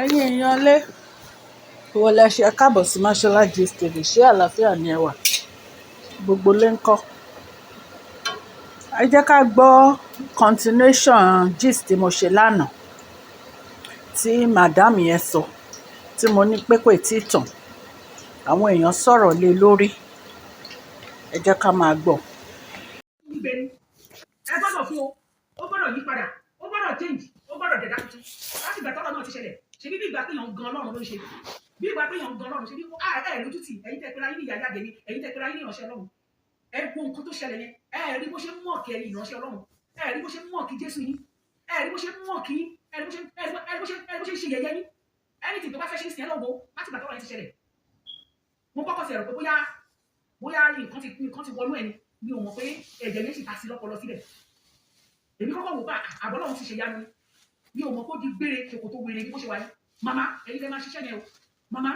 Ẹ̀yin èèyàn lé, ìwọ lẹ ṣe káàbọ̀ sí Mashola Gist TV. Ṣé àlàáfíà ni ẹ wà? Gbogbo lé ń kọ́. Ẹ jẹ́ ká gbọ́ continuation gist tí mo ṣe lánàá, tí madam yẹn sọ, tí mo ní pé kò tí ì tàn. Àwọn èèyàn sọ̀rọ̀ lé lórí. Ẹ jẹ́ ká máa gbọ́. Ibẹ̀ ni ẹ gbọ́dọ̀ fún o. Ó gbọ́dọ̀ yí padà, ó gbọ́dọ̀ change, ó gbọ́dọ̀ dẹ̀dá tuntun. Láti ìgbà tọ́rọ̀ náà ti ṣẹlẹ̀, ṣe bí ìgbà pé èèyàn gan Ọlọ́run ló ń ṣe, bí ìgbà pé èèyàn gan Ọlọ́run ṣe bí ẹ lójú tì. Ẹ̀yin tẹ́ pera yín ní ìyá jáde ni, ẹ̀yin tẹ́ pera yín ní ìránṣẹ́ Ọlọ́run, ẹ wo nǹkan tó ṣẹlẹ̀ yẹn. Ẹ rí bó ṣe ń mock ẹ̀yin ìránṣẹ́ Ọlọ́run, ẹ rí bó ṣe ń mock Jésù yín, ẹ rí bó ṣe ń mock yín, ẹ rí bó ṣe ń ṣe yẹ̀yẹ́ yín. Anything tó bá fẹ́ ṣe ń sìn ẹ́ lọ́wọ́. Láti ìgbà tọ́rọ̀ yẹn ti ṣẹlẹ̀, mo kọ́kọ́ ti ẹ̀rọ pé bóyá nǹkan ti wọnú ẹni. Mi ò mọ̀ pé ẹ̀jẹ̀ yẹn sì ta sí lọ́pọlọ síbẹ̀. Èmi kọ́kọ́ wò pé àbọ̀lọ́run ti ṣe yanu ni. Mi ò mọ̀ kó di gbére ṣòkòtò wèrè ní bó ṣe wáyé. Màmá, ẹ̀yin lè máa ṣiṣẹ́ yẹn o. Màmá,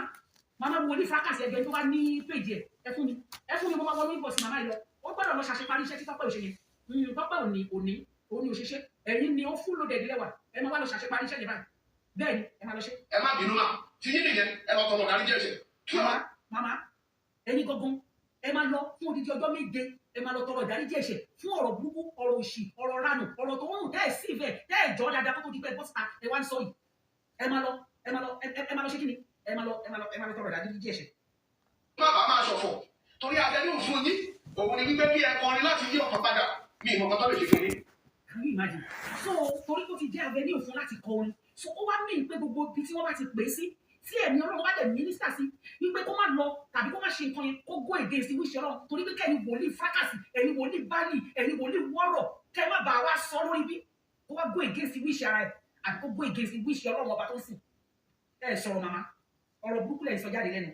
màmá wo ní fracas ẹgbẹ́ tó bá ní péjì ẹ̀, ẹ fún mi, ẹ fún mi. Mo máa wọnú inbox màmá yìí lọ. Ó gbọ́dọ̀ lọ ṣàṣeparí iṣẹ́ tí Tọ́pẹ́ ò ṣe yẹn. Tọ́pẹ́ òní òní òní òṣìṣẹ́, ẹ̀yin ni ó fún lóde ìdílé wa. Ẹ máa wá lọ ṣàṣeparí iṣẹ́ yẹn báyìí. Bẹ́ẹ̀ ni, ẹ máa lọ ṣe. Ẹ má bínú mà, tí yín nìyẹn. Ẹ lọ tọrọ dárí jẹ̀ṣẹ̀ kí Màmá, màmá, ẹ̀yin gangan, ẹ máa lọ fún odidi ọjọ́ 7. Ẹ máa lọ tọrọ ìdáríjì ẹ̀ṣẹ̀ fún ọ̀rọ̀ burúkú, ọ̀rọ̀ òṣì, ọ̀rọ̀ ranù, ọ̀rọ̀ tó ń rùn tẹ́ ẹ̀ sí ìfẹ́ tẹ́ ẹ̀ jọ́ dáadáa kó tó di pé ẹ bọ́ síta. Ẹ wá ń sọ yìí. Ẹ máa lọ, ẹ máa lọ, ẹ máa lọ ṣé kí ni? Ẹ máa lọ, ẹ máa lọ, ẹ máa lọ tọrọ ìdáríjì ẹ̀ṣẹ̀. Má bàa máa ṣọ̀fọ̀ torí avenue fún yín òun ni wípé kí ẹ kọrin láti yí ọkàn padà. Mi ìmọ̀ kan tó lè ṣe fún yín. Can you imagine? So torí kó ti jẹ́ avenue fún láti kọ orin, so ó wá mí pé gbogbo ibi tí wọ́n bá ti pè é sí, tí ẹ̀mí Ọlọ́run bá dẹ̀ minister sí wípé kó má lọ tàbí kó má ṣe nǹkan yẹn, kó go against wish Ọlọ́run, torí pé kẹ́yìn wòlíì fracas, ẹ̀yin wòlíì báàlì, ẹ̀yin wòlíì wọ́rọ̀, kẹ́ má bàa wá sọ lórí bí kó wá go against wish ara ẹ̀ àbí kó go against wish Ọlọ́run ọba tó ń sìn. Ẹ sọ̀rọ̀, màmá, ọ̀rọ̀ burúkú lẹ̀ ń sọ jáde lẹ́nu.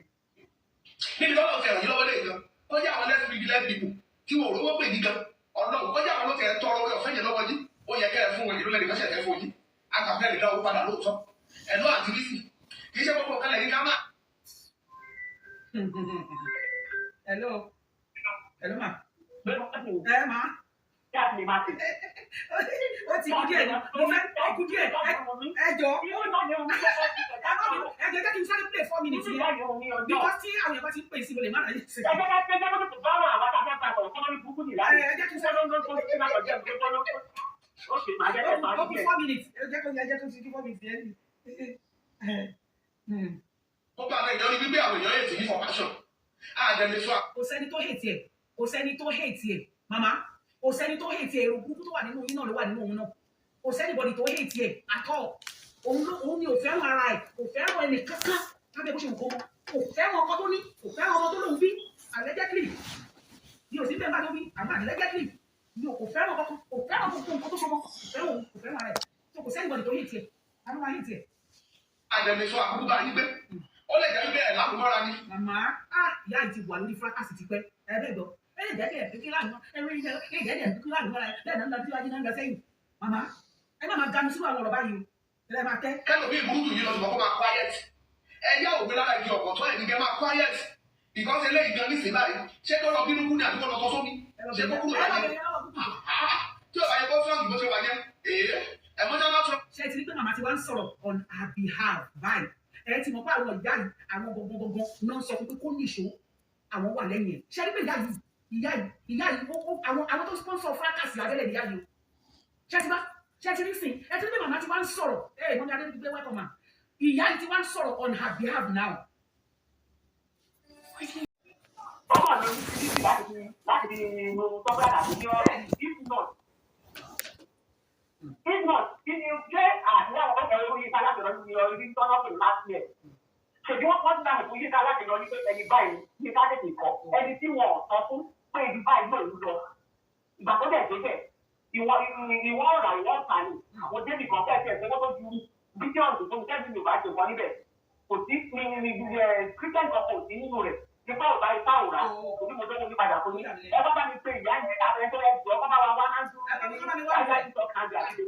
Níbi tọ́lọ̀ ti ràn yín lọ́wọ́ lè gan, ó jẹ́ àwọn less privileged people tí wọn ò rówó pè ní gan Ọlọ́run, ó jẹ́ àwọn ló ti ẹ̀ tọrọ orí ọ̀fẹ́ yẹn lọ́wọ́ yín. Ó yẹ kẹ́ ẹ fún wọn ìlú lẹ́nu ìfẹsẹ̀ ẹ̀ fún yín àgbàfẹ́ lè dá owó padà lóòótọ́. Ẹ̀ lọ́ àti rísì kì í ṣe gbogbo nǹkan lẹ́yìn ká má. Hello, hello ma, ẹ ma. Ó ti kú díẹ̀, mo fẹ́ ó kú díẹ̀. Ẹ jọ, ẹ jọ, jẹ́ kí n sáré play 4 minutes yẹn, because tí àwọn èèyàn bá ti ń pè sí, mo lè má ráyè sí. Ẹ jẹ́ kí n sáré ó kú 4 minutes. Ẹ jẹ́ kó ti kú 4 minutes yẹn. Gbogbo àwọn èèyàn ní wípé àwọn èèyàn yẹn ti ní for passion àdẹ̀lẹ̀ sọ. Kò sẹ́ni tó hate ẹ̀, kò sẹ́ni tó hate ẹ̀, màmá, kò sẹ́ni tó hate ẹ̀. Èrò burúkú tó wà nínú yín náà ló wà nínú òun náà. Kò sí anybody tó hate ẹ̀ at all. Òun ló, òun ni ò fẹ́ràn ara ẹ̀, kò fẹ́ràn ẹnì kankan lábẹ́ bó ṣe wù kó mọ́. Kò fẹ́ràn ọkọ tó ní, kò fẹ́ràn ọmọ tó lóun bí allegedly. Mi ò sí bẹ́ẹ̀ bá tó bí, àmọ́ allegedly mi ò kò fẹ́ràn kankan, kò fẹ́ràn gbogbo nǹkan tó sọmọ, kò fẹ́ràn òun, kò fẹ́ràn ara ẹ̀. So kò sí anybody tó hate ẹ̀ àmọ́ máa hate ẹ̀. Àdẹ̀lẹ̀ sọ àbúrú bá yín gbé, ó lè jẹ́ wípé ẹ̀ lámùmọ́ra ni. Màmá, ah, ìyá yìí ti wà lórí fracas tipẹ́. Ẹ bẹ́ẹ̀ gbọ́, ẹ lè jẹ́ kí ẹ kékeré láàánú ẹ rí ẹ lè jẹ́ kí ẹ kékeré láàánú ẹ bẹ́ẹ̀ náà ń lọ síwájú náà ń lọ sẹ́yìn. Màmá, ẹ má máa ganu sínú àwọn ọ̀rọ̀ báyìí o. Ẹ máa tẹ́. Kẹ́lò bí ìburú jù yín lọ, ṣùgbọ́n kó máa quiet. Ẹ yá òwe lára igi ọ̀pọ̀ tó ẹ̀ ní kẹ́ máa quiet, because eléyìí gan nísìnyí báyìí, ṣé kó lọ bínú kú ní àbí kó lọ tọ́ sómi? Ṣé kó kúrò láyé tí ò bá yẹ kó strong bó ṣe wà yẹn? Èé, emotional trauma. Ṣé ẹ ti rí pé màmá ti wá ń sọ̀rọ̀ on her behalf báyìí? Ẹ ti mọ̀ pé àwọn ìyá yìí, àwọn gangan náà ń sọ fún pé kó nìṣó, àwọn wà lẹ́yìn ẹ̀. Ṣé ẹ rí pé ìyá yìí, ìyá yìí, ìyá yìí, àwọn tó sponsor fracas lábẹ́lẹ̀ ìyá yìí o. Ṣé ẹ ti bá, ṣé ẹ ti rí sìn? Ẹ ti rí pé màmá ti wá ń sọ̀rọ̀. Ẹ mọ́mí adé gbé, welcome ma. Ìyá yìí ti wá ń sọ̀rọ̀ on her behalf now. Ọmọ mi ní láti fi mo tọ́gbà àti ní ọ̀rọ̀. If not, kí ni ṣé àti àwọn ọkọ̀ orí yíká láti lọ ní orí tọ́lọ́ pè last year? Ṣèbí wọ́n ti dáhùn fún yíká láti lọ ní pé ẹni báyìí ní ká tètè kọ ẹni tí wọn ò sọ fún pé ibi báyìí lòún lọ. Ìgbà tó dẹ̀ débẹ̀, ìwọ ìwọ ọ̀rà ìwọ ọ̀tà ni àwọn débì kan fẹ́ẹ̀ fẹ́ẹ̀ fẹ́ẹ́ tó ju bílíọ̀nù tó ń tẹ́sí mi ò bá ṣe nǹkan níbẹ̀. Kò sí Christian kan, kò sí nínú rẹ̀. Ipá ò bá ipá ò rà, kò ní mo tó ní padà fún yín. Ẹ bá bá mi pé ìyá yẹn ká ẹ tó ẹ jọ kọ́ bá wa wá áńdú ẹni wáyà ìtọ́ kájà àti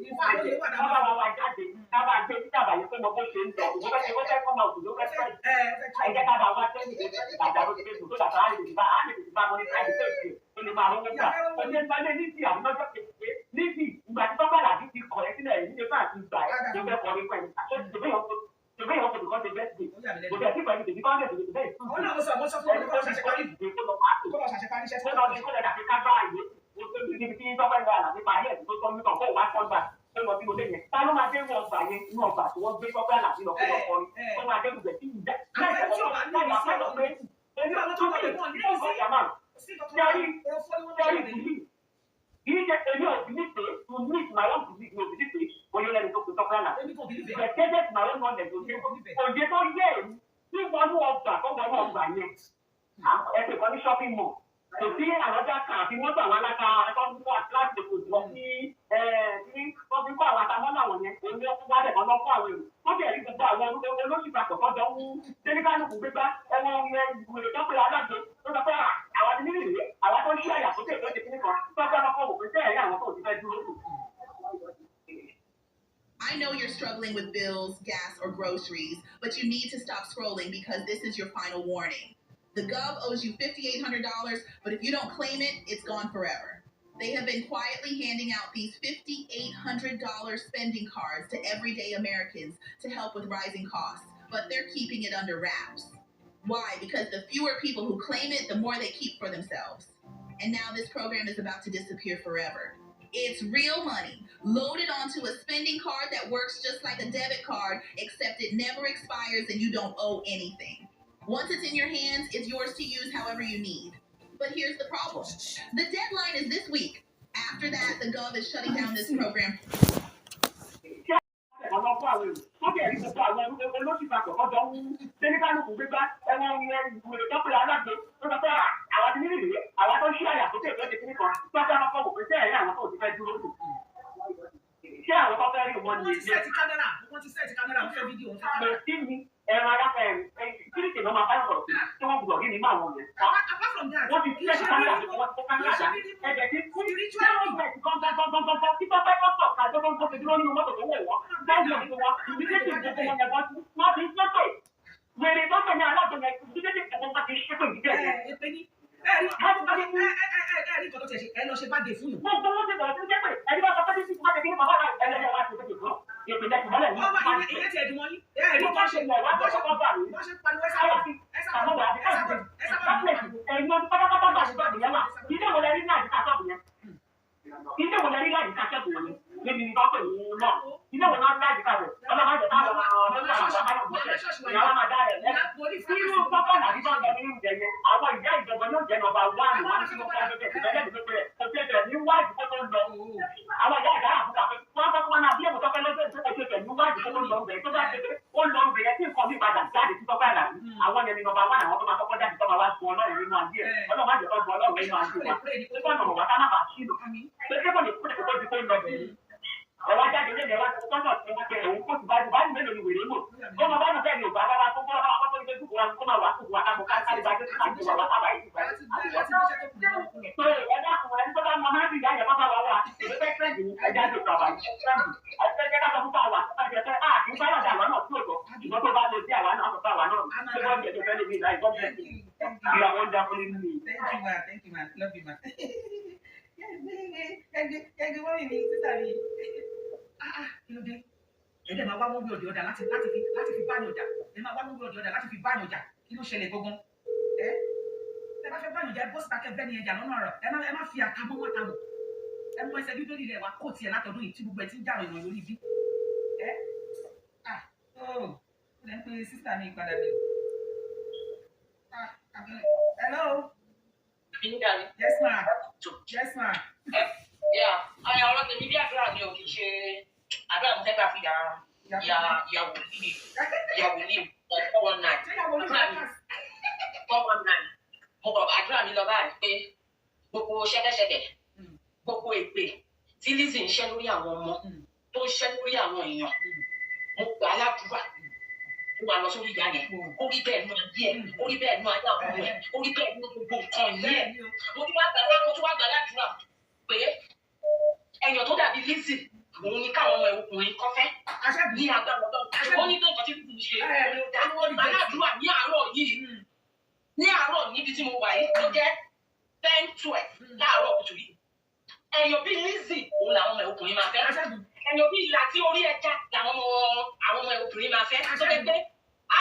kọ́ bá wa wá jáde, ká bá gbé títà bàyẹ̀ pé mo bó ṣe ń lọ. Mo fẹ́ mo fẹ́ kọ́ máa òkú ló fẹ́ fẹ́. Ẹ jẹ́ ká bá wá sẹ́yìn bàtà ló ti fẹ́ sùn tó bàtà á lè bá á lè bá mo ní káyọ̀ tó ṣe tó lè máa rówó gbà. Ọjọ́ ìgbàlẹ̀ níbi àwọn ọjọ́ kékeré níbi ìgbà tí tọ́gbà làbí ti kọ̀ ẹ́ sílẹ̀ yìí nípa àti ìgbà ẹ̀ tó fẹ́ kọ́ nípa ẹ̀. ṣe birthday. Ó yà mí Kò lẹ́nu. tẹ̀ sí pẹ̀lú tèmi kọ́ńtẹ̀ tèmi bẹ́ẹ̀. Ó náà mo sọ fún ọ kó lọ ṣàṣeparí, kó lọ ṣàṣeparí iṣẹ́ tí Ó wọ́n lọ kọ́ sí ṣe. kó lọ dàbí ká bá ìwé níbi tí tọ́pẹ́ ìwé àlàbí parí ẹ̀ tó tọ́ nítorí kó wá kọ́gbà tó lọ sí ilé yẹn. Ta ló máa dé inú ọgbà yẹn, inú ọgbà tí wọ́n gbé tọ́pẹ́ àlàbí lọ kó lọ kọrin tó máa dé ibẹ̀ tí ìjà Àwọn ẹni tí ò bá ní ìrísí Ọlọ́run, ẹni àwọn tó wọlé wọn ní ìrísí. Sí nǹkan tó Yọrí wọ́n fọ́ ní wọ́n yọrí bẹ̀rẹ̀. bìlí kì í ṣe èmi ò bìlí pé to meet my own belief mi ò bìlí pé bóyá lẹ́nu tó pe tọ́pẹ́ àlàbí. Èmi kò believe ẹ̀. Gẹ̀gẹ́dẹ̀ my own knowledge òye Èmi kò believe ẹ̀. òye tó yẹ èmi tí wọnú ọgbà tó wọnú ọgbà yẹn ẹsẹ̀ kan ní shopping mall kò sí àlọ́jà kan àfi mọ́tò àwọn aláta tó ń kó láti èkó lọ sí ní wọ́n fi kó àwọn atamọ́nà àwọn yẹn òun ni wọ́n wá dẹ̀ kọ́ lọ kó àwọn èrò wọ́n bẹ̀rẹ̀ gbogbo àwọn olóṣìpapọ̀ tó jọ ń tẹ́lifánùkù gbégbá ẹ̀wọ̀n ìwèrè tó pé alágbe tó sọ pé àwọn ti nílì rèé àwọn tó ń ṣí àyà sókè tó ti kíní kan tó fẹ́ lọ́kọ̀ wò pé sẹ́ẹ̀rí àwọn tó ti fẹ́ dúró kù. I know you're struggling with bills, gas, or groceries, but you need to stop scrolling because this is your final warning. The gov owes you $5,800, but if you don't claim it, it's gone forever. They have been quietly handing out these $5,800 spending cards to everyday Americans to help with rising costs, but they're keeping it under wraps. Why? Because the fewer people who claim it, the more they keep for themselves. And now this program is about to disappear forever. It's real money loaded onto a spending card that works just like a debit card, except it never expires and you don't owe anything. Once it's in your hands, it's yours to use however you need. But here's the problem: the deadline is this week. After that, the gov is shutting down this program. Ọ̀nà fún àwọn èrò wọ́n bẹ̀rẹ̀ gbogbo àwọn olóṣìpapọ̀ tó jọ ń tẹ́lifánùkù gbégbá ẹ̀wọ̀n ìwèrè tó pé alágbe tó sọ pé àwọn ti nílì rèé àwọn tó ń ṣí àyà sókè tó ti kíní kan tó fẹ́ lọ́kọ̀ wò pé sẹ́ẹ̀rí àwọn tó ti fẹ́ dúró kù. Ṣé àwọn tó fẹ́ rí wọn ní Wọ́n ti ilé set camera, wọ́n ti set camera, wọ́n fẹ́ fídíò, wọ́n fẹ́ kò camera. sí ni ẹran aláfẹ́ kíríkì náà máa bá sọ̀rọ̀ sí tí wọ́n gbọ́dọ̀ rí nínú àwọn yẹn. Apart from that, Wọ́n ti kì í set ṣe kámẹ́rà rírí tí wọ́n ti mú, kì í kámẹ́rà ṣe dá rírí mú. ẹ̀jẹ̀ tí Spiritually. gángangangangangan tí tọ́pẹ́ tó sọ̀ ká tó tó ti dúró nínú mọ́tò tó wọ̀ wọ́n bẹ́ẹ̀ ni wọ́n ìdílé gbogbo wọn yẹn wọ́n ti ń ṣépè wèrè tó tẹ̀lé alágbègbè ìdílé gbogbo wọn ti ṣépè ìdílé Ẹ yẹn. èpè ní. Ẹ rí ẹ rí nǹkan tó tiẹ̀ ṣe, ẹ lọ ṣe bá dé fún yàn. Gbogbo wọn ti bẹ̀rẹ̀ sí ṣépè ẹni bá sọ pé títí wọ́n ti kí ní bàbá rẹ̀ ẹlẹ́yẹ wá ti ṣépè fún ìpè lẹ́sìn mọ́lẹ̀ ní Wọ́n wá ìyẹn tiẹ̀ dùn wọ́n yín. Ẹ rí bó ṣe lẹ̀ wá tó ṣe kọ́ bà mí. bọ́ ṣe pariwo ẹ sábà ẹ sábà Àwọn wà á ẹ sábà ẹ sábà ẹ̀yin ọdún pátápátá bá ṣe bá ìyẹn wà. Ilé wo lẹ rí náà ìka ṣọ́ọ̀bù yẹn? Ilé wo lẹ rí láyìíká ṣọ́ọ̀bù yẹn? Níbi ní wọ́n pè ní náà. Ilé wo náà láyìíká rẹ̀? Ọlọ́mọ àjẹ táwọn ìyàwó máa dá rẹ̀ lẹ́nu. Irú pápá làbí bá ń bẹ nínú ìjẹ yẹn, àwọn ìyá ìjọba yóò jẹ́ nọ́mbà wán wọ́n ní kí wọ́n fẹ́ bẹ́ẹ̀ bẹ́ẹ̀ lẹ́nu pé kò tẹ̀ ní wájú kó tó lọ. Àwọn ìyá ìyá àbúkà pé wọ́n fẹ́ kó wọn náà bí èmù tọ́pẹ́ lọ́jọ́ ìṣẹ́ kò tẹ̀ ní wájú kó tó lọ bẹ̀ tó bá ṣe pé ó lọ bẹ̀ yẹn tí nǹkan mi padà jáde tí tọ́pẹ́ àlàbí. Àwọn yẹn ni nọ́mbà wán àwọn tó máa kọ́kọ́ jáde tó máa wá gun Ọlọ́run nínú ayé ẹ̀. Ọlọ́run má jẹ́ kó gun Ọlọ́run nínú ayé wa. Ó gbọ́dọ̀ wá ká má bàa sílò. Pé kí kò ní kó tó di pé ń lọ bẹ̀ yìí. Ẹ wá jáde lé ẹ wá tọ́jọ́ tí wọ́n tẹ òun kó ti bá báyìí mélòó ni wèrè mò. Kó máa bá nù bẹ́ẹ̀ ni ò bá rárá kó kó máa tó ní Facebook wa kó máa wà kó wà ká mọ ká kárí bá jẹ́ ká wà wá ká báyìí. Pé ẹ dákun ẹni tó bá mọ máa ń rí ìyá yẹn bá bá wà wá. Èmi fẹ́ trend ní ẹja tó tó àbáyé. Ẹ jẹ́ ká sọ fún báwa ẹ jẹ́ ká kì í bá yọ̀dà àwa náà tí ò tọ́. Ìgbọ́n tó bá lè dé àwa náà tó bá àwa náà. Tó bá jẹ́ tó fẹ́ lè ní ìlà ìgbọ́n bẹ́ẹ̀. Ìyàwó ń dákúlé nínú. Thank you ma, thank you ma, love you ma. Gẹ́gẹ́ wọ́n mi sísá mi. Kí ló dé? Ẹ dẹ̀ máa wá wọ́n wí ọ̀dẹ̀ ọ̀dà láti fi bá yàn jà. Ẹ máa wá wọ́n wí ọ̀dẹ̀ ọ̀dà láti fi bá yàn jà. Kí ló ṣẹlẹ̀ gangan? Ẹ ẹ bá fẹ́ bá yàn jà, ẹ bọ́ síta kẹ́ bẹ́ẹ̀ ni ẹ jà lọ́nà ọ̀rọ̀. Ẹ má fi àtàmọ́ wọn tàmọ̀. Ẹ mú ẹsẹ̀ bíbélì rẹ̀ wá kó tiẹ̀ látọdún yìí tí gbogbo ẹ ti ń jà ìrìn lórí bí. Ẹ ah oh ó lẹ́ ń pe sísá mi padà mi. Ah hello. Yes ma. Yes ma. Yeah, àyà ọ̀rọ̀ tèmi bí àdúrà ni o, kì í ṣe àdúrà mo fẹ́ gbà fún ìyá ìyàwó líle ìyàwó líle 419. Ṣé ìyàwó àdúrà mi 419 mo kọ àdúrà mi lọ báyìí pé gbogbo ṣẹ́kẹ́ṣẹkẹ̀, gbogbo èpè tí Lizzy ń ṣẹ́ lórí àwọn ọmọ tó ń ṣẹ́ lórí àwọn èèyàn, mo gbà á ládùúrà ó máa lọ sórí ìyá yẹn, ó rí bẹ́ẹ̀ nú ayé ẹ̀, ó rí bẹ́ẹ̀ nú ayé àwọn ọmọ ẹ̀, ó rí bẹ́ẹ̀ nú gbogbo nǹkan yìí ẹ̀. Mo tún wá gbà ládùúrà pé èèyàn tó dàbí Lizzy òun ni káwọn ọmọ ẹ̀ ọkùnrin kọ́ fẹ́ ní agbára Ọlọ́run. Ó ní pé nǹkan tí Lizzy ń ṣe ló dá aládùúrà ní àárọ̀ yìí, ní àárọ̀ níbi tí mo wà yìí tó jẹ́ 11:50 láàárọ̀ kùtù yìí, èèyàn bíi Lizzy òun làwọn ọmọ ẹ̀ ọkùnrin máa fẹ́, èèyàn bíi ìlà tí orí ẹja làwọn ọmọ àwọn ọmọ ẹ̀ obìnrin máa fẹ́, tó jẹ́ pé a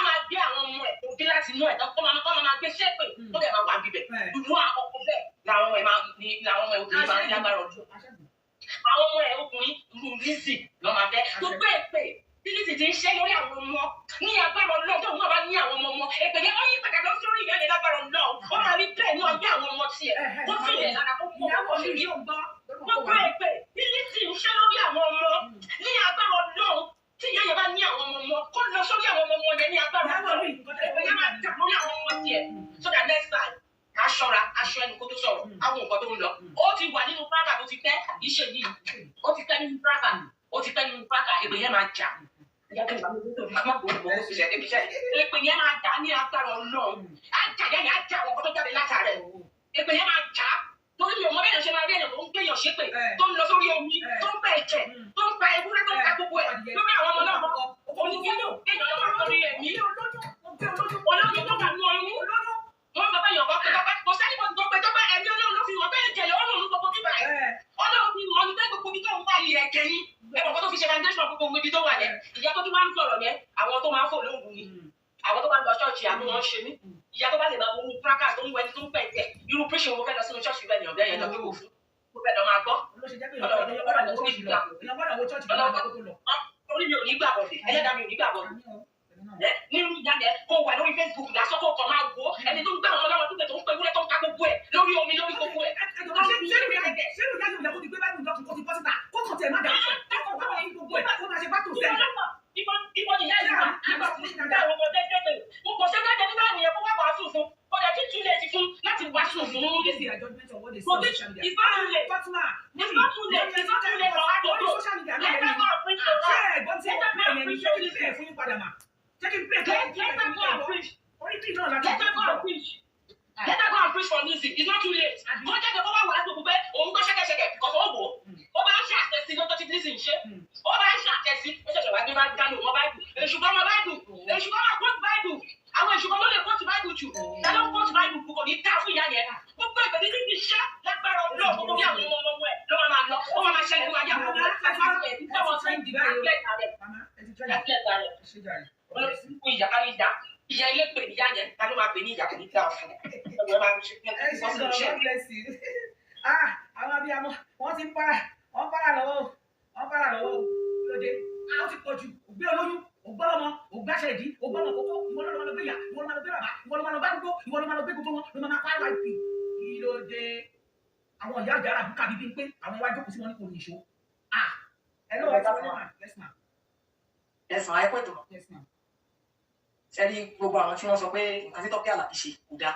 láti inú ẹ̀ tó máa gbé ṣépè tó dẹ̀ máa wà bíbẹ̀. Irú àkọ́kọ́ bẹ́ẹ̀ làwọn ọmọ ẹ̀ máa ní làwọn ọmọ ẹ̀ obìnrin máa ń lágbára ọdún. Àwọn ọmọ ẹ̀ ọkùnrin irú Lizzy lọ́ máa fẹ́. Gbogbo èpè tí Lizzy ti ń ṣe lórí àwọn ọmọ ní agbára Ọlọ́run tóun náà bá ní àwọn ọmọ ọmọ èpè yẹn ó yí padà lọ sórí ìyá yẹn lágbára Ọlọ́run. Ó máa rí bẹ́ẹ̀ ní ọjọ́ àwọn ọmọ tiẹ̀. Kó fi ilẹ̀ lára kó mọ̀ Ìyàwó mi yóò gbọ́. Gbogbo èpè tí Lizzy ń ṣe lórí àwọn ọmọ ní agbára Ọlọ́run tí ìyá yẹn bá ní àwọn ọmọ ọmọ kó lọ sórí àwọn ọmọ ọmọ yẹn ní agbára Ọlọ́run. Èpè yẹn máa jà lórí àwọn ọmọ tiẹ̀. So that next time aṣọra aṣọ ẹnu kó tó sọ̀rọ̀ àwọn nǹkan tó ń lọ. Ó ti wà nínú prákà tó ti pẹ́ iṣẹ́ yìí. Ó ti pẹ́ nínú prákà. Ó ti pẹ́ nínú prákà. Èpè yẹn máa jà. Èpè yẹn máa jà ní agbára Ọlọ́run. Á jà yẹn á jà àwọn nǹkan tó jáde látara ẹ̀. Èpè yẹn máa jà. Torí mi ò mọ bẹ́ẹ̀ ṣe máa rí ẹ̀yàn tó ń gbéyàn ṣépè tó ń lọ sórí omi tó ń pa ẹ̀jẹ̀ tó ń pa ewúrẹ́ tó ń pa gbogbo ẹ̀ lórí àwọn ọmọ náà. Onígbẹ́lò kéèyàn lọ́wọ́ sórí ẹ̀mí. Olóyún tó wà ní oyún. Wọ́n sọ pé èèyàn kan pé tọ́pẹ́ kò sẹ́ni kan tó pé tọ́pẹ́ ẹ̀mí Ọlọ́run ló fi wọ́n bẹ́ẹ̀ jẹ̀lẹ̀ Ọlọ́run ló gbogbo bíbà ẹ̀. Ọlọ́run fi wọ́n ní pé gbogbo ibi tó ń wá ilẹ̀ ẹ̀jẹ̀ yín. Ẹ̀wọ̀n kan tó fi ṣe foundation gbogbo ibi tó wà yẹn. Ìyá tó tún wá ń sọ̀rọ̀ yẹn, àwọn tó máa ń fò lóògùn ni. Àwọn tó bá ń lọ ṣọ́ọ̀ṣì àbí wọ́n ń ṣe mí. Ìyá tó bá lè máa wo irú fracas tó ń wẹni tó ń pẹ̀ jẹ́. Irú preaching wo fẹ́ lọ sínú ṣọ́ọ̀ṣì bẹ́ẹ̀ ni ọ̀bẹ yẹn lọ jókòó fún. Mo fẹ́ lọ máa gbọ́. Orí mi ò ní gbà bọ̀dẹ̀, ẹlẹ́dàá mi ò ní gbà bọ̀dẹ̀. Nínú ìyá yẹn kó wà lórí Facebook lásán kó kàn máa wò ó ẹni tó ń gbà wọn lọ́wọ́ tó ń pe ewúrẹ́ tó ń ka gbogbo ẹ̀ lórí omi lórí gbogbo ẹ̀. Ìbọn ìyá ìlú àgbà àwọn ọmọdé ṣépè mo kò ṣe jáde nígbà nìyẹn kó wá wàásù fún kò dẹ̀ tí tún lè ti fún láti wàásù fún. Kò tí it's not too late. It's not too late. It's not too late for her to go. Let her go and preach to her. Let her go and preach to this. Let her go and preach. Let her go and preach. Let her go and preach for Lizzy. It's not too late. Kó jáde kó wá wàásù fún pé òun gbọ́ ṣẹ́kẹ́ṣẹkẹ̀ because ó wò ó. Ó bá ń ṣe àtẹ̀sí lọ́jọ́ tí Lizzy ń ṣe. Ó bá ń ṣe àtẹ̀sí. Ó ṣẹ̀ṣẹ̀ wá gbé bá dánù wọn báìbù. Èṣù kan mọ báìbù. Èṣù kan máa kóòtù báìbù. Àwọn èṣù kan ló lè kóòtù báìbù jù. Ta ló ń kóòtù báìbù kò ní dá fún ìyá yẹn. Gbogbo ìgbà tí Lizzy ṣe lágbára Ọlọ́run gbogbo bí àwọn ọmọ ọmọ ẹ̀ ló máa máa lọ. Ó máa máa ṣẹlẹ̀ wáyé àwọn ọmọ ẹ̀. Ìyá ìyá ìyá ilé pè níyà yẹn ta ló máa pè ní ìyá kò ní dá fún ẹ máa ṣe fún ẹ Ẹ ṣe gan, God bless you. Ah, àwọn abiyamọ wọ́n ti ń para, wọ́n para lọ́wọ́, wọ́n para lọ́wọ́ lóde. Ah, ó ti pọ̀ jù, ògbé olóyún, ògbọ́lọ́mọ, ògbàṣẹ ìdí, ògbọ́mọ kókó, ìwọ ló máa lọ gbé ìyá, ìwọ ló máa lọ gbé bàbá, ìwọ ló máa lọ bá gbogbo, ìwọ ló máa lọ gbé gbogbo wọn, ló máa pa RIP. Kí ló dé? Àwọn ìyá àjàrà àbúkà bíbí ń pé àwọn wájú kò sí wọn ní kò ní ìṣó. Ah, ẹ lọ́wọ́ ẹ ti wọlé mà, yes ma. Ẹ̀sán àìpẹ́ tó mọ̀. Yes ma. Sẹ́rí gbogbo àwọn tí wọ́n sọ pé nǹkan tí Tọ́pẹ́ Àlàbí ṣe kò dáa.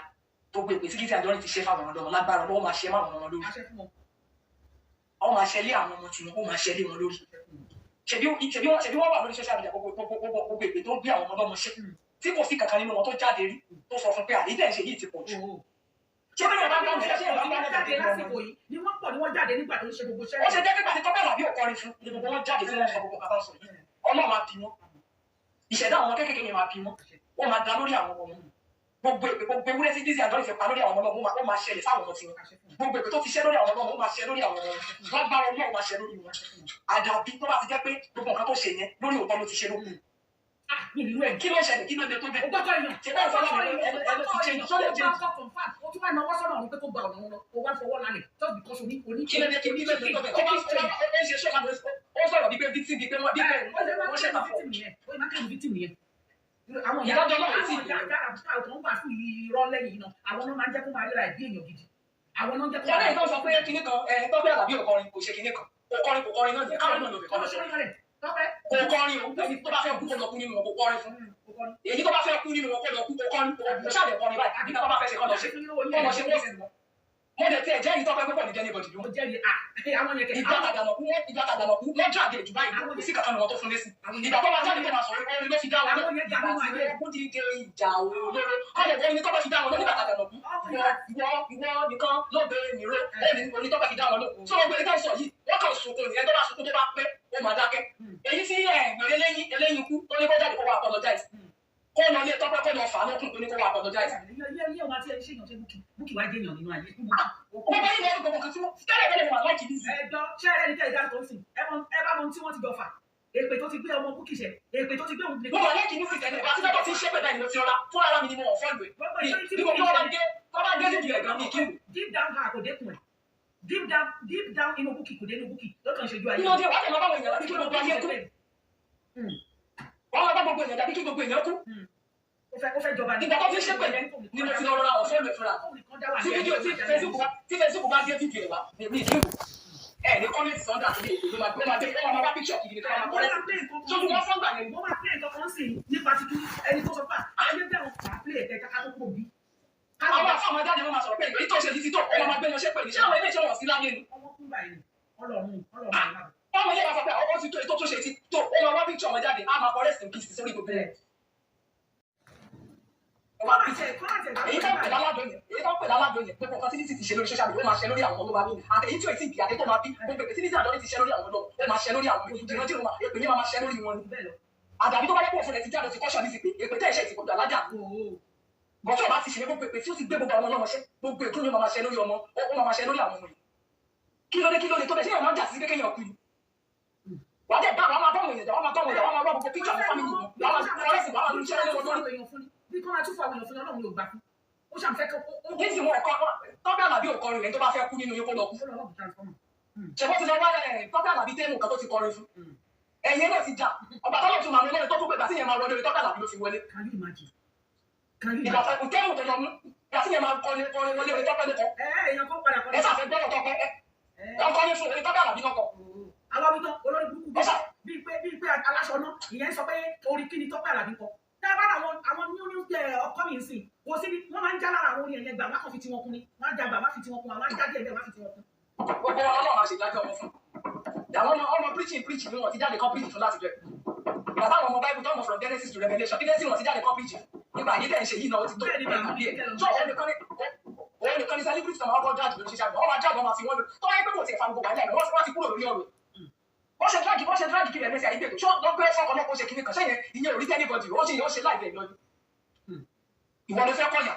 Gbogbo èpè tí Lizzy Anjorin ti ṣe fáwọn ọmọdé wọn lágbára lọ́wọ́ máa ṣe máwọn ọmọ lórí. Aṣẹ́ fún wọn. Ó máa ṣe lé àwọn ọmọ tiwọn, ó máa ṣe lé wọn lórí. Ṣebí wọ́n wà lórí social media gbogbo èpè tó ń gbé àwọn ọmọdé wọn ṣe. Tí kò sí kankan nínú wọn tó jáde rí tó sọ fún pé àlejò ẹ̀ ṣe yìí ti pọ̀ jù. Ṣé bí wọ́n bá gbà wọ́n ṣe bá gbà jáde lásìkò yìí ni wọ́n pọ̀ ni wọ́n jáde nígbà tó ń ṣe gbogbo Ó ṣe jẹ́ pé pàṣẹ Tọ́pẹ́ Àlàbí ò kọrin fún ni gbogbo wọn jáde tí wọ́n sọ gbogbo kàtà sọ yìí. Ọlọ́run á bí wọn. Ìṣẹ̀dá àwọn kéékèèké yẹn máa bí wọn. Ó máa da lórí àwọn ọmọ wọn. Gbogbo èpè gbogbo ewúrẹ́ tí Lizzy Anjorin fi pa lórí àwọn ọmọ ọlọ́mọ ó máa ṣẹlẹ̀ sáwọn ọmọ tiwọn. Gbogbo èpè tó ti ṣẹ́ lórí àwọn ọmọ ó máa ṣẹ lórí àwọn ọmọ wọn. Lágbára Ọlọ́run máa ṣẹ lórí wọn. Àdàbí tó bá ti jẹ́ pé gbogbo nǹkan tó ṣe yẹn lórí òótọ́ ló ti ṣe lókun. Mi ìlú ẹ̀. Kí ló ṣẹlẹ̀? Kí ló dé tó bẹ́ẹ̀? Ó gbọ́kọ̀ èèyàn. Ṣé báwo sọ́nà mi ẹ ló ti change? Ṣó lè change? Ó gbọ́kọ̀ confam. Ó tún wá náwó sọ́nà ọ̀run pé kó gba ọ̀nà wọn lọ. Ó wá fọwọ́ lálẹ̀ just because oní oní. Kí ló dé kí ló dé tó bẹ́ẹ̀? Ó bá ó ṣe ṣọ́ọ̀bù ó sọ̀rọ̀ bíi pé victim bíi pé wọ́n bíi pé wọ́n ṣẹ̀tà fún. Ó máa ń kẹ́lu victim nìyẹn. Àwọn ìyá Ìdájọ́ náà ti àwọn ìyá àgbàrá tó ń wà fún irọ́ lẹ́yìn iná. Àwọn náà máa ń jẹ́ kó máa ríra ẹ̀ bí èèyàn gidi. Àwọn náà ń jẹ́ kó Ṣé ẹ̀yin tó sọ pé kinní kan ẹ̀ Tọ́pẹ́ Àlàbí ò kọrin kò ṣe kinní kan kò kọrin kò kọrin náà nìyẹn káwọn náà ló fi Kọ́ ló kọrin. ṣe orí kalẹ̀. Tọ́pẹ́. Kò kọrin o ẹni tó bá fẹ́ kú kó lọ kú nínú wọn kò kọrin fún. Èyí tó bá fẹ́ kú nínú wọn kó lọ kú kò kọrin kò ṣáà lè kọrin báyìí àbí tó bá fẹ́ ṣe kọ́ lọ ṣe kọ́ lọ ṣe wọ́n sì mọ́. Mo dẹ̀ tiẹ̀ jẹ́rìí Tọ́pẹ́ pé kò ní jẹ́ anybody ló. Mo jẹ́rìí à àwọn yẹn kẹ̀. Ìgbà tàdànàkú wọ́n ìgbà tàdànàkú wọ́n jáde jù báyìí kò sí kankan wọn tó fún lésì. Ìgbà tó máa jáde tó máa sọ̀rọ̀ orin ló fi dá wọn Àwọn yẹn jà nínú ayé. Ó dìde ìjà olóró. Kọ́lẹ̀ orin ni Tọ́pẹ́ fi dá wọn lọ nígbà tàdànàkú. Ìwọ ìwọ nìkan ló bẹ̀rẹ̀ nìró. Orin Tọ́pẹ́ fi dá wọn lọ. Sọ gbogbo èyí tó ń sọ yìí, wọ́n kàn sunkún nìyẹn tó bá sunkún tó bá pẹ́, ó máa dákẹ́. Èyí tí ẹ̀ eléyín eléyín kú tó ní kó jáde kó wá apologize. Kó lọ ilé Tọ́pẹ́ kó lọ fà á lókun tó ní kó wá apologize. Ilé ilé ọmọ àti ẹni ṣèyàn ṣe Búkì. Búkì wá jẹ́yàn nínú ayé. Gbogbo yìí lọ́dún gbogbo kan tí wọ́n tẹ́lẹ̀ tẹ́lẹ̀ mo wà láìkì Lizzy. Ẹjọ́ ṣé ẹni tẹ́ ìdárúkọ ń sìn ẹ bá mọ ohun tí wọ́n ti jọ fà. Èpè tó ti gbé ọmọ Búkì ṣẹ, èpè tó ti gbé òun Mo wà láìkì Lizzy tẹ́lẹ̀, àti tọ́pẹ́ ti ń ṣépè báyìí. báyìí ni mo ti rọra fún ara mi ni mo unfollow ẹ̀. Gbogbo ìṣòro tí Bí mo bí wọ́n bá gé wọ́n bá gé nídìí ẹ̀ gan mi kí wò. Deep down ha kò dékun ẹ̀. Deep down, deep down inú Bukky kò dénú Bukky ló kàn ṣojú ayé. Kí ló dé? Wàá tẹ̀ máa bá àwọn èèyàn láti kí gbogbo ayé kú. Wọ́n máa bá gbogbo èèyàn dàbí kí gbogbo èèyàn kú. Ó fẹ́ jọba ní. Ìgbà tó fi ṣépè yẹn ni mo ti lọ rọra unfollow ẹ̀ fúnra mi. Tí fídíò tí Facebook bá gé fídíò ẹ̀ wá mi kí wò. Ẹ ní comment sọ́ndà sí èdè ló máa gbé máa dé ó máa bá picture kìkì tó máa Mo kọ́rẹ́ máa play nǹkan kan sójú wọn fọ́ngbà yẹn. Mo máa play nǹkan kan sí nípa títú ẹni tó sọ pé ayé bẹ́ẹ̀ wọn kà á play ẹ̀kẹ́ ká tó kúrò bí. Àwọn afọ àwọn ajáde wọn máa sọ̀rọ̀ pé èyí tó ṣe títí tó ọmọ máa gbé wọn ṣépè ní ṣé àwọn ilé iṣẹ́ wọn sí láyé ni. Ọmọ kú báyìí ni Ọlọ́run Ọlọ́run àìlábọ̀. Báwo ilé wa sọ pé ọwọ́ ti tó èyí tó tún ṣe ti tó ó máa wá picture wọn jáde á máa kọ rest in peace sórí gbogbo ẹ̀. Kọ́ máa tẹ̀ kọ́ máa tẹ̀ bá Èyí tó ń pè láládùn yẹn, èyí tó ń pè láládùn yẹn, gbogbo nǹkan tí Lizzy ti ṣe lórí social media ó máa ṣe lórí àwọn ọmọ tó bá bí, àti èyí tí ò tí ì bí àti tó máa bí, gbogbo èpè tí Lizzy Anjorin ti ṣe lórí àwọn ọmọ ó máa ṣe lórí àwọn ìrìnàjò máa èpè yẹn máa ṣe lórí wọn ni. Bẹ́ẹ̀ lọ. Àdàbí tó bá yẹ kó òfin rẹ̀ ti jáde ti kọ́ṣọ́ Lizzy pé èpè tẹ́ ẹ̀ṣẹ̀ ti pọ̀jù alájà. Bọ̀tí ọba ti ṣe gbogbo èpè tí ó ti gbé gbogbo àwọn ọlọ́mọ ṣẹ́, gbogbo ègún ló máa ṣe lórí ọmọ, ó máa ṣe lórí àwọn ọmọ yìí. Kí ló dé, kí ló dé tó bẹ̀ ṣé èèyàn máa ń jà sí kékeré yẹn kú ni? Wàá dẹ̀ bá àwọn máa bá àwọn èèyàn jà, wọ́n máa bá àwọn èèyàn, wọ́n máa wá gbogbo píkṣọ̀ àwọn fámìlì wọn, wọ́n máa kọ́rẹ́sì, wọ́n máa lu iṣẹ́ lé wọn lórí. Bí kò máa tún fún àwọn èèyàn fún ni Ọlọ́run yóò gbà fún. Ó ṣàǹfẹ́ kó ó Lizzy wọn ọkọ Tọ́pẹ́ Àlàbí ò kọrin rẹ̀ tó bá fẹ́ kú nínú yín kó lọ kú. ó lọ́wọ́ bí transformer. Ṣé wọ́n ti lọ wá ẹ̀ Tọ́pẹ́ Àlàbí tẹ́mù kan tó ti kọrin fún? Ẹ̀yin náà ti jà. Ọba tọ́lọ̀ tún máa lọ lórí tó tún pé ìgbà tí yẹn máa wọlé orí Tọ́pẹ́ Àlàbí ló fi wọlé. Can you imagine? Can you Ìgbà imagine? tẹ́mù tó lọ mú ìgbà tí yẹn máa kọrin kọrin wọlé orí Tọ́pẹ́ ló kọ. Ẹ èèyàn kan padà Ẹ kọ́ ṣàfẹ́ gbọ́dọ̀ Tọ́pẹ́ ẹ ọkọ ní fún orí Tọ́pẹ́ Àlàbí náà kọ. Àwọn wí tán olórí burúkú Ẹ ṣá bíi pé aláṣọ náà ìyẹn sọ pé orin kí ni Tọ́pẹ́ Àlàbí kọ. Tẹ́ ẹ bá ra àwọn new new ọkọ mi nsìn kò sí ni wọ́n máa ń já lára àwọn orin ẹ̀yẹn gbà wọ́n á kàn fi tiwọn kún ni wọ́n á já gbà wọ́n á fi tiwọn kún àwọn á já díẹ̀ bẹ́ẹ̀ wọ́n á fi tiwọn kún. Gbogbo wọn Ọlọ́run máa ṣèdájọ́ wọn fún. Àwọn ọmọ preaching preaching ni wọn ti jáde kọ́ preaching fún láti jẹ. Bàbá àwọn ọmọ Bible tọ́mọ from Genesis to Revelation, Genesis wọn ti jáde kọ́ preaching. Nígbà yìí tẹ̀ ń ṣe yìí náà ó ti tó Bẹ́ẹ̀ni, bàbá. ìgbà díẹ̀. So òun nìkan ni celebrity náà wọ́n kọ́ jáde lórí social media. Wọ́n máa jáde wọ́n máa fi wọ́n lò. Tó wáyé pé kò tiẹ̀ fa gbogbo wàhálà ẹ̀ wọ́n ti kúrò lórí ọ̀rọ̀. Wọ́n ṣe drag kiri ẹ̀mẹ́sì àyígbètò. Ṣé wọ́n gbé fọ́kàn náà kó ṣe kinní kan? Ṣé yẹn ìyẹn ò rí anybody? Ó ṣe yẹn ó ṣe láìpẹ́ lọ. Ìwọ ló fẹ́ kọ̀yà,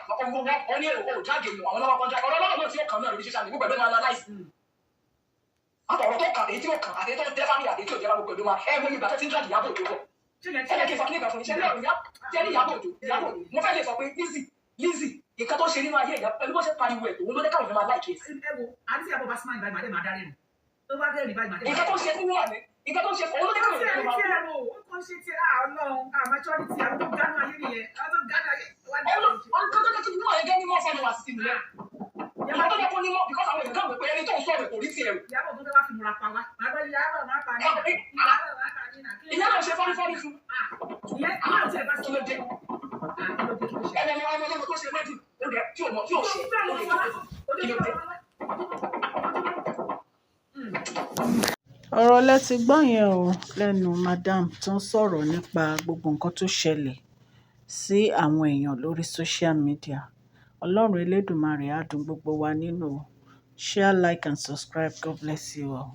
ọ ní èrò ò drag èèyàn, àwọn ọlọ́wọ́ kan drag. Ọ̀rọ̀ ọlọ́wọ́ náà tí ó kàn náà lórí social media gbogbo ẹ̀ ló máa analyse. Àtọ̀rọ̀ tó kàn, èyí tí ó kàn, àti tó dẹ́ family, àti tí ò dẹ́ family gbogbo ẹ̀ ló máa ẹ mọ ìgbà tó ti ń drag Ìyábọ̀ Òjó bọ̀. Ṣé yẹn Ẹ jẹ́ kí n sọ kíní kan fún yín. Ṣé ní ọ̀rọ̀ ṣé ní Ìyábọ̀ Òjó, Ìyábọ̀ Òjó, mo fẹ́ lè sọ pé Lizzy Lizzy nǹkan tó ṣe nínú ayé ìyá pẹ̀lú bó ṣe pariwo ẹ̀ òun ló jẹ́ káwọn èèyàn máa like ẹ̀. Ẹ wo àti tí àbọ̀ bá smile báyìí màdé máa darí nù. Tó bá dẹ́rìn báyìí màdé máa Nǹkan tó ṣe fún wà ní nǹkan tó ṣe fún òun ló jẹ́ káwọn tí èèyàn ẹ máa tí ẹ rò ó kàn ṣe ti Ọlọ́run maturity àwọn tó gánú ayé nìyẹn àwọn tó gánú ayé wà ní Nǹkan tó jẹ́ kí wọ́n yẹn gẹ́ ní mọ́ followers sí nìyẹn. Nǹkan tó jẹ́ kó ní mọ́ because àwọn èèyàn kàn wò pé ẹni tó ń sọ̀rọ̀ kò rí tiẹ̀ rò. Ìyábọ̀ tó fẹ́ wá fi múra pa wá màá gbọ́ Ìyábọ̀ má pa nínà Ìyábọ̀ má pa nínà. Ìyá náà ṣe fọ́nifọ́ni fún. Ìyẹn ìyá ò tiẹ̀ bá Kí ló dé? Kí ló dé, kí ló ṣe? Ẹni ọmọ ọmọ tó ṣe wedding ó dẹ̀ tí ò mọ̀ tí ò ṣe. Bẹ́ẹ̀ ló wá Kí ló dé? Ọ̀rọ̀ lẹ ti gbọ́ yẹn o lẹ́nu madam tó ń sọ̀rọ̀ nípa gbogbo nǹkan tó ṣẹlẹ̀ sí àwọn èèyàn lórí social media. Ọlọ́run Elédùmarè á dùn gbogbo wa nínú o. Share, like and subscribe. God bless you all.